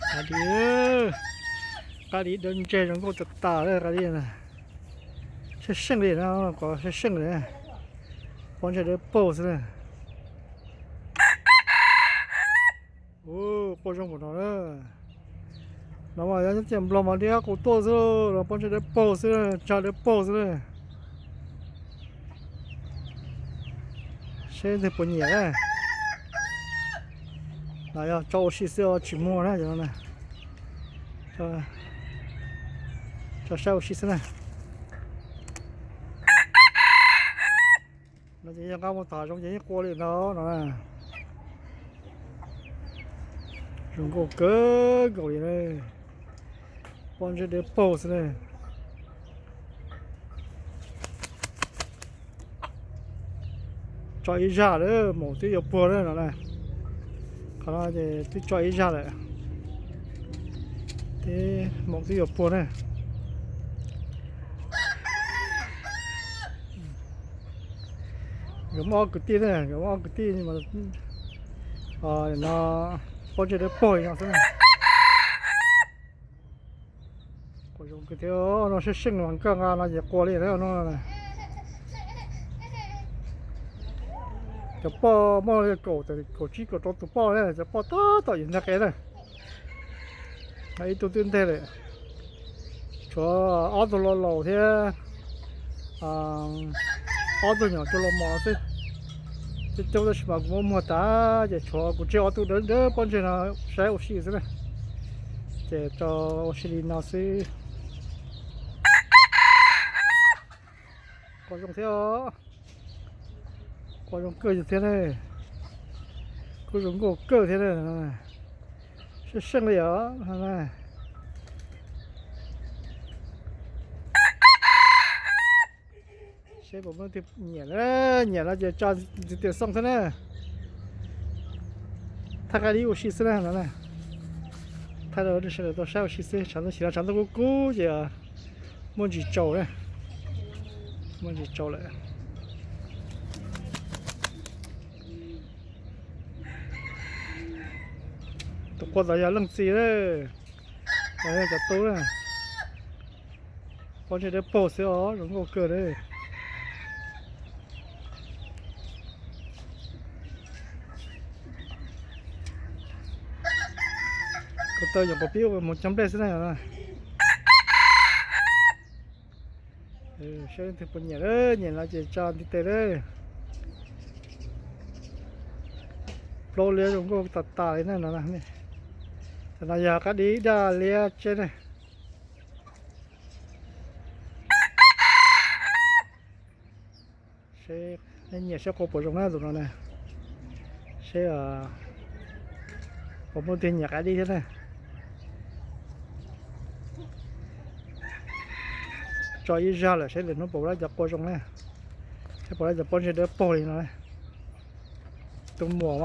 Qab dib, qab dib dawb ntseg zoo nkauj tas tas li qab dib na. Seej seej li na, qhov seej seej li. Pob ntseg dawb paug xwb na. Ua quaj zoo npaum no na. No mas yog nyob tiaj nplog mas dib qab qus tuaj xwb, no pob ntseg dawb paug xwb, tsag dawb paug xwb na. Seb leej twg puas nyiam na. No yog tso ua si xwb tsis muag na cov no na. Tso saib ua si xwb na. No ces yog nqa mus tom hav zoov ces yeej qua li ntawd no na. Zoo nkauj kawg nkaus li na. Pob ntseg dawb paug xwb na. Tso ib zaj lawm, maum twb yuav puag na no na. Qhov no ces twb tso ib zaj lawm, twb maum twb yuav puag na. Nkawd muaj ob kwv tij na, nkawd muaj ob kwv tij no, pob ntseg dawb paug li no xwb na. Quaj zoo kawg thiab no, seej seej mas koj nqa no ces qua li no. Cov poj muaj kaum, kaum tsib kaum rau tus poj na, cov poj tab tom yuav nteg qe na. Ib tug twb nteg lawm, tshuav ob tug laus laus thiab ob tug nyuam tub los mos xwb. Coob coob tab sis mas kuv muab muag tas ces tshuav kuv tseg ob tug dawb dawb pob ntseg no saib ua si xwb na. Ces tso ua si li no xwb. Quaj zoo thiab os. Quaj zoo kawg thiab ne. Kuj zoo nkauj kawg thiab ne. Seej seej li os. Seb puas muaj leej twg nyiam, nyiam no ces tso ntiv tes xoo thiab na. Thaij qab dib ua si xwb na no. Thaij rau sawv daws tau saib ua si xwb, tshav ntuj, tshav ntuj kub kub ces muaj ntsis tsaus na. Muaj ntsis tsaus lawm. Tus qua tod yog leej txiv, yog cov tub na. Pob ntseg dawb paug xwb os, zoo nkauj kawg li. Ko taw nyuam qhuav pib mus cog nplej xwb na. Seb leej twg puas nyiam, nyiam no ces tso ntiv tes lawm. Plaub liab zoo nkauj tas tas li na no. Tam no yog qab dib daj liab tseb ne. Seb nej nyiam seb qua puas zoo na tus no na. Seb puas muaj leej twg nyiam qab dib thiab na. Tso ib zaj lawm seb lwm hnub puas pom cov qua zoo na. Seb puas pom cov pob ntseg dawb paug li no. Tus muam